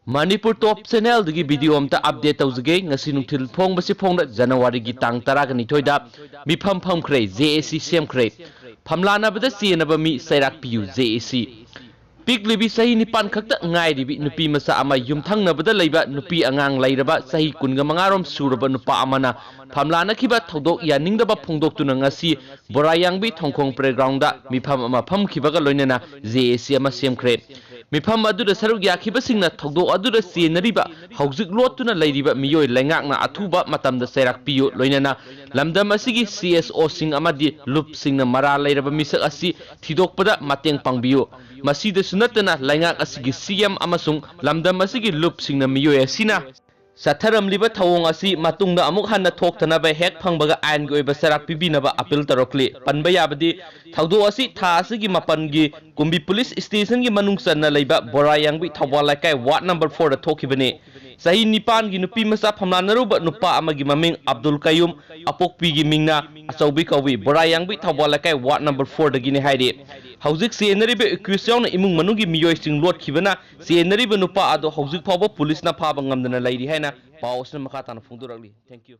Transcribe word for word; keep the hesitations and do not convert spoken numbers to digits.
ꯃꯅꯤꯄꯨꯔ ꯇꯣꯞ ꯆꯦꯅꯦꯜꯗꯒꯤ video ꯑꯝꯇ update ꯇꯧꯖꯒꯦ꯫ ꯉꯁꯤ ꯅꯨꯡꯊꯤꯜ ꯐꯣꯡꯕꯁꯤ ꯐꯣꯡꯅ ꯖꯅꯋꯥꯔꯤꯒꯤ ꯇꯥꯡ ꯇꯔꯥꯒ ꯅꯤꯊꯣꯏꯗ ꯃꯤꯐꯝ ꯐꯝꯈ꯭ꯔꯦ, ꯖꯦ ꯑꯦ ꯁꯤ ꯁꯦꯝꯈ꯭ꯔꯦ꯫ ꯐꯝꯂꯥꯟꯅꯕꯗ ꯆꯦꯟꯅꯕ ꯃꯤ ꯆꯩꯔꯥꯛ ꯄꯤꯌꯨ, ꯖꯦ ꯑꯦ ꯁꯤ꯫ ꯄꯤꯛꯂꯤꯕꯤ ꯆꯍꯤ ꯅꯤꯄꯥꯟ ꯈꯛꯇ ꯉꯥꯏꯔꯤꯕꯤ ꯅꯨꯄꯤ ꯃꯆꯥ ꯑꯃ, ꯌꯨꯝꯊꯪꯅꯕꯗ ꯂꯩꯕ ꯅꯨꯄꯤ ꯑꯉꯥꯡ ꯂꯩꯔꯕ ꯆꯍꯤ ꯀꯨꯟꯒ ꯃꯉꯥꯔꯣꯝ ꯁꯨꯔꯕ ꯅꯨꯄꯥ ꯑꯃꯅ ꯐꯝꯂꯥꯟꯅꯈꯤꯕ ꯊꯧꯗꯣꯛ ꯌꯥꯅꯤꯡꯗꯕ ꯐꯣꯡꯗꯣꯛꯇꯨꯅ ꯉꯁꯤ ꯕꯣꯔꯥꯌꯥꯡꯕꯤ ꯊꯣꯡꯈꯣꯡ ꯄ꯭ꯂꯦꯒ꯭ꯔꯥꯎꯟꯗ ꯃꯤꯐꯝ ꯑꯃ ꯐꯝꯈꯤꯕꯒ ꯂꯣꯏꯅꯅ ꯖꯦ ꯑꯦ ꯁꯤ ꯑꯃ ꯁꯦꯝꯈ꯭ꯔꯦ꯫ ꯃꯤꯐꯝ ꯑꯗꯨꯗ ꯁꯔꯨꯛ ꯌꯥꯈꯤꯕꯁꯤꯡꯅ ꯊꯧꯗꯣꯛ ꯑꯗꯨꯗ ꯆꯦꯟꯅꯔꯤꯕ, ꯍꯧꯖꯤꯛ ꯂꯣꯠꯇꯨꯅ ꯂꯩꯔꯤꯕ ꯃꯤꯑꯣꯏ ꯂꯩꯉꯥꯛꯅ ꯑꯊꯨꯕ ꯃꯇꯝꯗ ꯆꯩꯔꯥꯛ ꯄꯤꯌꯨ, ꯂꯣꯏꯅꯅ ꯂꯝꯗꯝ ꯑꯁꯤꯒꯤ ꯁꯤ ꯑꯦꯁ ꯑꯣꯁꯤꯡ ꯑꯃꯗꯤ ꯂꯨꯞꯁꯤꯡꯅ ꯃꯔꯥꯜ ꯂꯩꯔꯕ ꯃꯤꯁꯛ ꯑꯁꯤ ꯊꯤꯗꯣꯛꯄꯗ ꯃꯇꯦꯡ ꯄꯥꯡꯕꯤꯌꯨ꯫ ꯃꯁꯤꯗꯁꯨ ꯅꯠꯇꯅ ꯂꯩꯉꯥꯛ ꯑꯁꯤꯒꯤ ꯁꯤ ꯑꯦꯝ ꯑꯃꯁꯨꯡ ꯂꯝꯗꯝ ꯑꯁꯤꯒꯤ ꯂꯨꯞꯁꯤꯡꯅ ꯃꯤꯑꯣꯏ ꯑꯁꯤꯅ ꯆꯠꯊꯔꯝꯂꯤꯕ ꯊꯧꯑꯣꯡ ꯑꯁꯤ ꯃꯇꯨꯡꯗ ꯑꯃꯨꯛ ꯍꯟꯅ ꯊꯣꯛꯇꯅꯕ ꯍꯦꯛ ꯐꯪꯕꯒ ꯑꯥꯏꯟꯒꯤ ꯑꯣꯏꯕ ꯆꯩꯔꯥꯛ ꯄꯤꯕꯤꯅꯕ ꯑꯄꯤꯜ ꯇꯧꯔꯛꯂꯤ꯫ ꯄꯟꯕ ꯌꯥꯕꯗꯤ, ꯊꯧꯗꯣꯛ ꯑꯁꯤ ꯊꯥ ꯑꯁꯤꯒꯤ ꯃꯥꯄꯟꯒꯤ ꯀꯨꯝꯕꯤ ꯄꯨꯂꯤꯁ ꯁ꯭ꯇꯦꯁꯟꯒꯤ ꯃꯅꯨꯡ ꯆꯟꯅ ꯂꯩꯕ ꯕꯣꯔꯥꯌꯥꯡꯕꯤ ꯊꯧꯕꯥꯜ ꯂꯩꯀꯥꯏ ꯋꯥꯔꯗ ꯅꯝꯕꯔ ꯐꯣꯔꯗ ꯊꯣꯛꯈꯤꯕꯅꯤ꯫ ꯆꯍꯤ ꯅꯤꯄꯥꯟꯒꯤ ꯅꯨꯄꯤ ꯃꯆꯥ ꯐꯝꯂꯥꯟꯅꯔꯨꯕ ꯅꯨꯄꯥ ꯑꯃꯒꯤ ꯃꯃꯤꯡ ꯑꯕꯗꯨꯜ ꯀꯌꯨꯝ, ꯑꯄꯣꯛꯄꯤꯒꯤ ꯃꯤꯡꯅ ꯑꯆꯧꯕꯤ ꯀꯧꯏ, ꯕꯣꯔꯥꯌꯥꯡꯕꯤ ꯊꯧꯕꯥꯜ ꯂꯩꯀꯥꯏ ꯋꯥꯔꯗ ꯅꯝꯕꯔ ꯐꯣꯔꯗꯒꯤꯅꯤ ꯍꯥꯏꯔꯤ꯫ ꯍꯧꯖꯤꯛ ꯆꯦꯟꯅꯔꯤꯕ ꯑꯦꯀ꯭ꯌꯨꯁ ꯌꯥꯎꯅ ꯏꯃꯨꯡ ꯃꯅꯨꯡꯒꯤ ꯃꯤꯑꯣꯏꯁꯤꯡ ꯂꯣꯠꯈꯤꯕꯅ ꯆꯦꯟꯅꯔꯤꯕ ꯅꯨꯄꯥ ꯑꯗꯨ ꯍꯧꯖꯤꯛ ꯐꯥꯎꯕ ꯄꯨꯂꯤꯁꯅ ꯐꯥꯕ ꯉꯝꯗꯅ ꯂꯩꯔꯤ ꯍꯥꯏꯅ ꯄꯥꯎ ꯑꯁꯤꯅ ꯃꯈꯥ ꯇꯥꯅ ꯐꯣꯡꯗꯣꯔꯛꯂꯤ꯫ Thank you꯫